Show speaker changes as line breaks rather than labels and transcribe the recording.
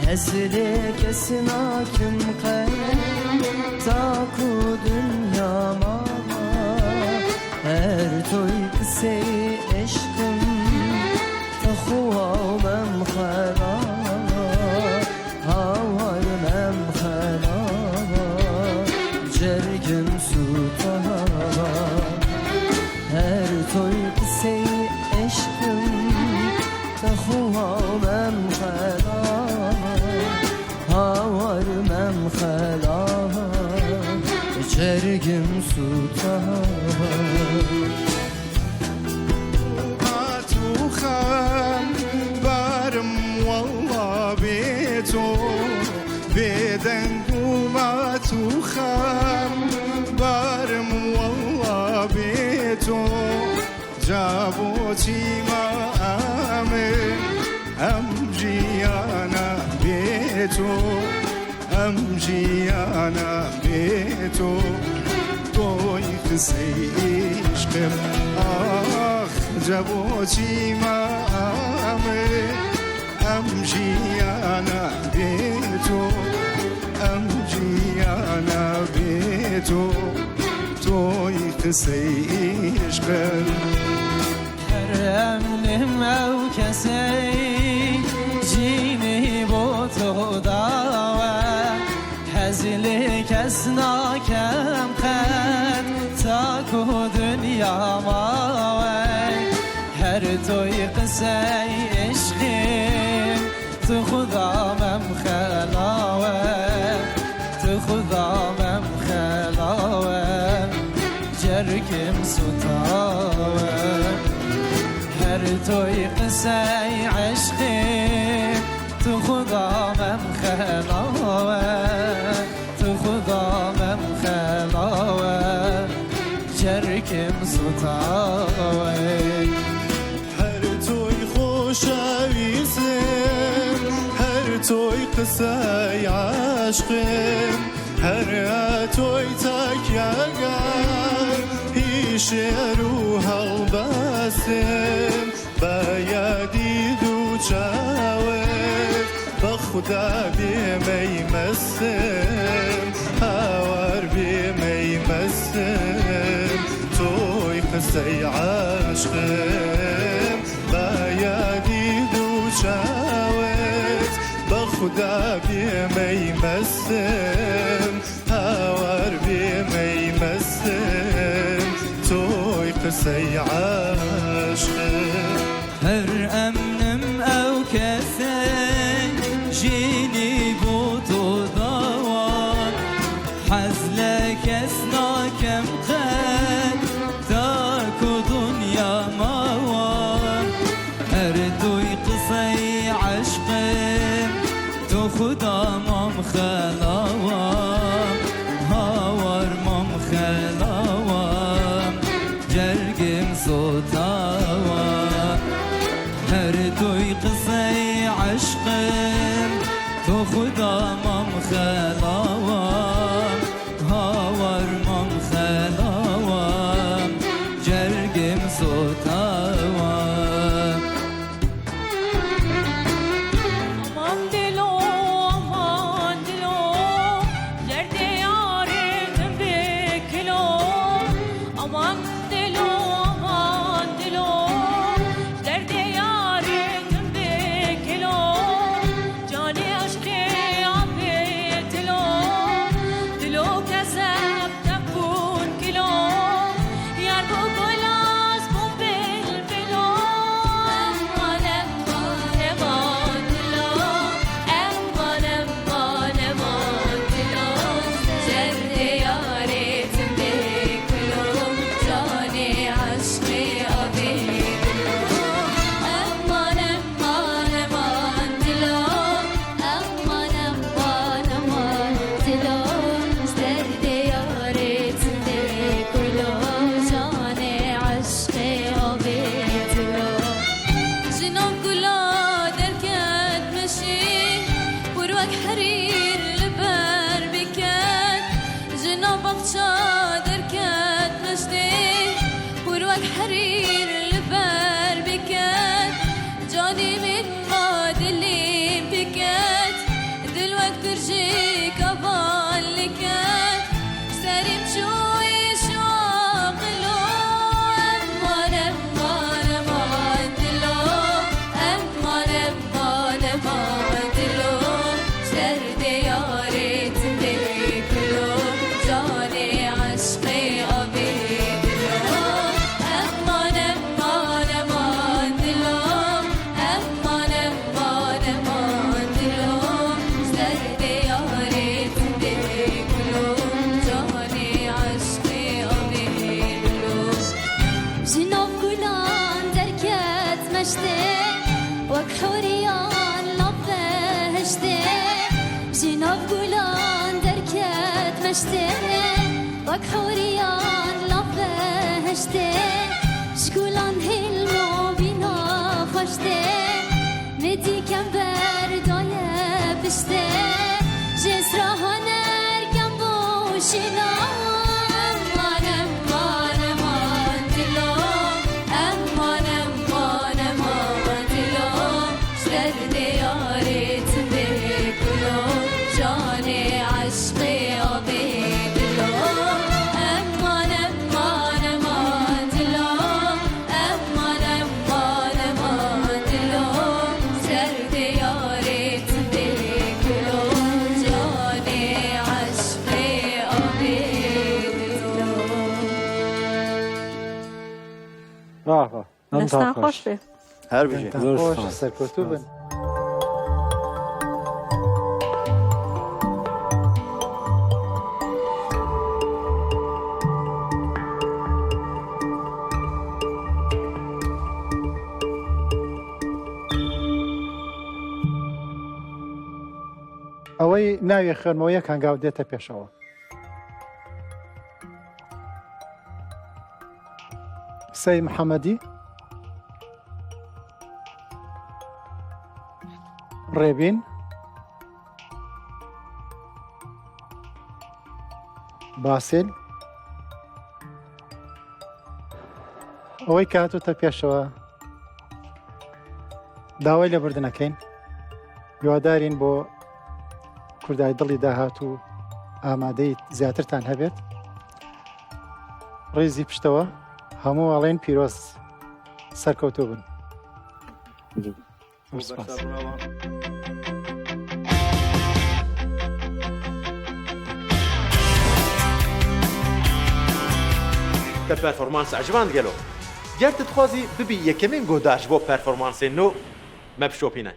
حەزلێ کەس ناکەم قەت تاکو دنیا ماوە. هەر تۆی قسەی عشقم تەخوا مەم خەلاوە، هاوار مەم خەلاوە، جەرگم سوتاوە. هەر تۆی قسەی عشقم تەخوا مەم خەلاوە، هاوار مەم خەلاوە، جەرگم سوتاوە.
ماتوخەم بارم وەڵڵا بێتۆ، بێدەنگ و ماتوخەم بارم وەڵڵا بێتۆ. جا بۆچی ما ئەمن ئەم ژیانە بێتۆ، ئەم ژیانە بێتۆ، تۆی قسەی عیشقم. ئاخ جا بۆچی ما ئەمن ئەم ژیانە بێتۆ، ئەم ژیانە بێتۆ، تۆی قسەی عیشقم.
هەر ئەمنم ئەو کەسەی ژینی بۆ تۆ داوە، حەز لێ کەس ناکەم قەت تاکو دنیا ماوە. هەر تۆی قسەی عشقیم تو خدا مەم خەلاوە، تو خدا مەم خەلاوە، جەرگم سوتاوە. هەر تۆی قسەی عشقیم تو خدا مەم خەلاوە، تو خدا مەم خەلاوە، جەرگم سوتاوە.
هەر تۆی خۆشەویستم، هەر تۆی قسەی عاشقم، هەر تۆی تاکیاگەر هی شعر و هەڵبەستم. بە یادی دوو چاوت بە خودا بێمەی مەستم، هاوار بێمەی مەستم، تۆی قسەی عاشقم. بە یادی دوو چاوت بە خودا بێمەی مەستم، هاوار بێمەی مەستم، تۆی قسەی عاشقم.
هەر ئەمنم ئەو کەسەی ژینی بۆ تۆ داوە، حەز لە کەس ناکەم قەت تاکو دنیا ماوە. هەر تۆی قسەی عشقم تۆ خدا مام خەلاوە، هاوار مام خەلاوە، جەرگم سوتاوە. هەر تۆی قسەی عشقم تۆ خدا مام خەلاوە، هاوار مام خەلاوە، جەرگم سوتاوە.
Aman dilo aman dilo derde yarim bekilo. Aman dilo aman dilo derde yarim bekilo. Cani aşkı abi dilo dilo kezep tebun kilo. Yar bu gulas bu bilbilo. Aman aman aman dilo aman aman aman dilo derde yarim bekilo. Cani aşkı abi dilo. Aman aman aman dilo aman aman aman dilo derde yarim bekilo. Cani aşkı abi dilo. جنان گلا درکت مشی پروک حریر لبر بکت. جنان باغچا درکت مشتی پروک حریر لبر بکت. جانی من ما دلیم بکت.
خۆشتێ وەک حوریان لە بەهەشتێ شکولان هیلم و بینا خۆشتێ مدی کەم بەردایە پشتێ ژێسرا هەنەر کەم بۆ شینا ئەمان ئەمان ئەمان دلۆ ئەمان ئەمان ئەمان دلۆ ژدەردێ یارێ تبێ کلۆ جانێ عەشقێ ئابێ دلۆ ئەمان ئەمان ئەمان دلۆ ئەمان ئەمان ئەمان دلۆ ژدەردێ یارێ تبێ کلۆ جانێ عەشقێ ئابێ دلۆ.
بەه بە.
دەستان خۆش بێ.
هەر بژی.
زۆر
خۆش
سوپاس.
سەرکەوتوو بن. ئەوەی ناوی خوێنمەوە یەک هەنگاو دێتە پێشەوە. سەی محەممەدی، ڕێبین، باسیل. ئەوەی کە هاتوتە پێشەوە داوای لێبوردنەکەین، هیوادارین بۆ کوردای دڵی داهاتوو ئامادەی زیاترتان هەبێت. ڕیزی پشتەوە هەموو ئەڵێن پیرۆز، سەرکەوتوو بن. سپاس.
Te performans eciband gelo. Ger tu dixwazî bibî yekemîn guhdar ji bo performansên nû, me bişopîne.